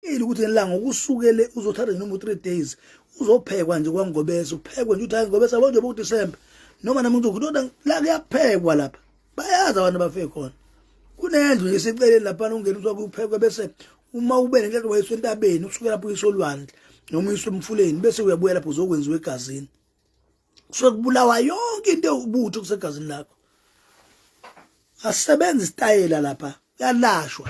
Ukuthi ngelanga ukusukele uzothatha noma u3 days uzophekwa nje kwaNgobese, uphekwe nje uthi hayi Ngobese yabo nje bokuDecember noma nami ngizokuthi kodwa la kuyaphekwa lapha, bayazi abantu abafe khona. Kunendlu nje eseceleni lapha ungena usuka kuphekwe, bese uma ube nenhlanhla wayiswa entabeni, usuke lapho uyiswa olwandle noma uyiswa emfuleni, bese uyabuya lapho uzokwenziwa egazini. Kusuke kubulawa yonke into ubutho kusegazini lakho. Asebenza isitayela lapha, kuyalashwa.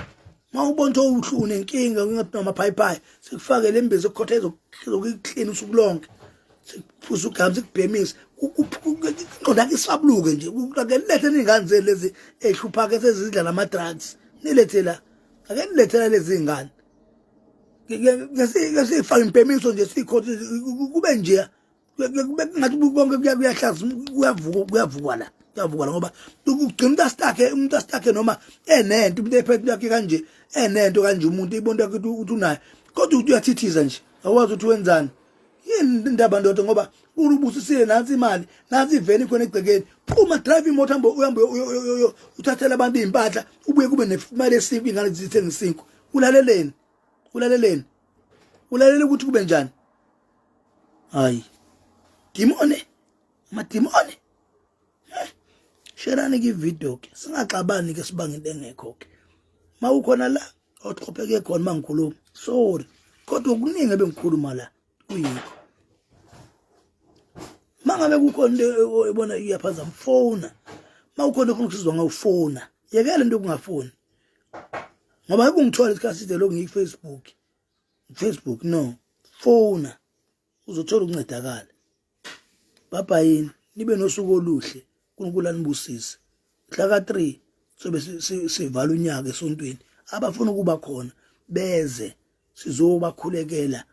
Uma ubona ukuthi unenkinga ungathi namaphayiphayi, sikufake le mbiza ekhotha ezokuyiklina usuku lonke, sikuphuza ugama, sikubhemise, ingqondo yakho isabuluke nje. Ake nilethe ney'ngane zenu lezi ey'hlupha-ke sezidla nama-drugs, nilethe la, ake nilethela lezi ngane, ke sifake impemiso nje, sikhothe kube nje ngathi konke kuyahlaza, kuyavuka, kuyavukwa la, kuyavukwa la, ngoba kugcina umuntu astakhe, umuntu astakhe noma enento, umuntu ephethe yakhe kanje, enento kanje, umuntu ibonto yakhe ukuthi unayo, kodwa ukuthi uyathithiza nje, awazi ukuthi wenzani, yini indaba ndoda, ngoba ubusisile, nansi imali, nansi iveni khona egcekeni, phuma, drive imoto, hambe uhambe uthathele abantu iy'mpahla, ubuye kube nemali yesinkwa, iy'ngane zithenga isinkwa. Ulaleleni? Ulaleleni? Ulalele ukuthi kube njani? Hayi, dimone, amadimone. Sherani ke ivideo ke, singaxabani ke, sibanga into engekho ke. Mawukhona la oxhopheke khona mangikhuluma, sorry, kodwa okuningi ebengikhuluma la kuyikho. Mangabe kukhona into ebona iyaphazama, fona. Mawukhona ofuna ukusizwa ngawufona, yekela into yokungafoni, ngoba ekungithola isikhathi eside lokhu ngiyi-Facebook, Facebook no fona, uzothola ukuncedakala. Babhayini, nibe nosuku oluhle, uNkulunkulu anibusise. Mhla ka-3 sobe sivala unyaka esontweni, abafuna ukuba khona beze, sizobakhulekela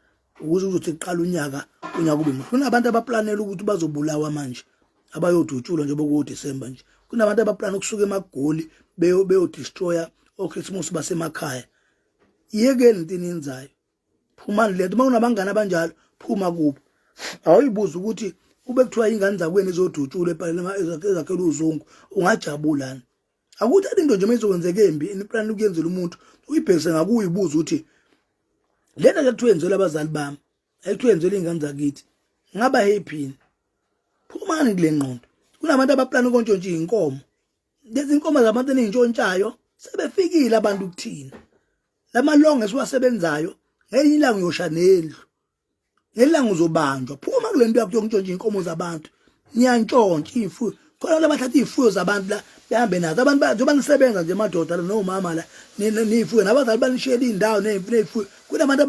ukuze kuzothi kuqala unyaka, unyaka ube muhle. Kunabantu abaplanela ukuthi bazobulawa manje, abayodutshulwa nje bokuDecember nje. Kunabantu abaplana ukusuka emaGoli beyodestroya oChristmas basemakhaya. Yekeni into eniyenzayo, phumani lento. Uma unabangani abanjalo, phuma kubo. Awuyibuza ukuthi kube kuthiwa ingane zakwenu izodutshulwa ebhaleni ezakhela uzungu, ungajabulani? Akuthathi into nje uma izokwenzeka embi iniplani ukuyenzela umuntu, uyibhekise ngakuyo, ubuze ukuthi lena ke kuthiwa yenzelwa abazali bami, ayikuthiwa yenzelwa iy'ngane zakithi, ngaba happy? Phumani kule ngqondo. Kunabantu abaplana ukontshontsha iy'nkomo, lezi nkomo zabantu eniy'ntshontshayo, sebefikile abantu kuthina. Lamalongo esiwasebenzayo, ngelinye ilanga uyosha nendlu, ngelanga uzobanjwa. Phuma kule nto yakho yokuntshontsha iy'nkomo zabantu. Niyantshontsha iy'mfuyo khona la, bathatha iy'fuyo zabantu la, behambe nazo abantu. Njengoba nisebenza nje madoda la nomama la, niy'fuyo nabazali banishiyela iy'ndawo ney'fuyo, kunabantu.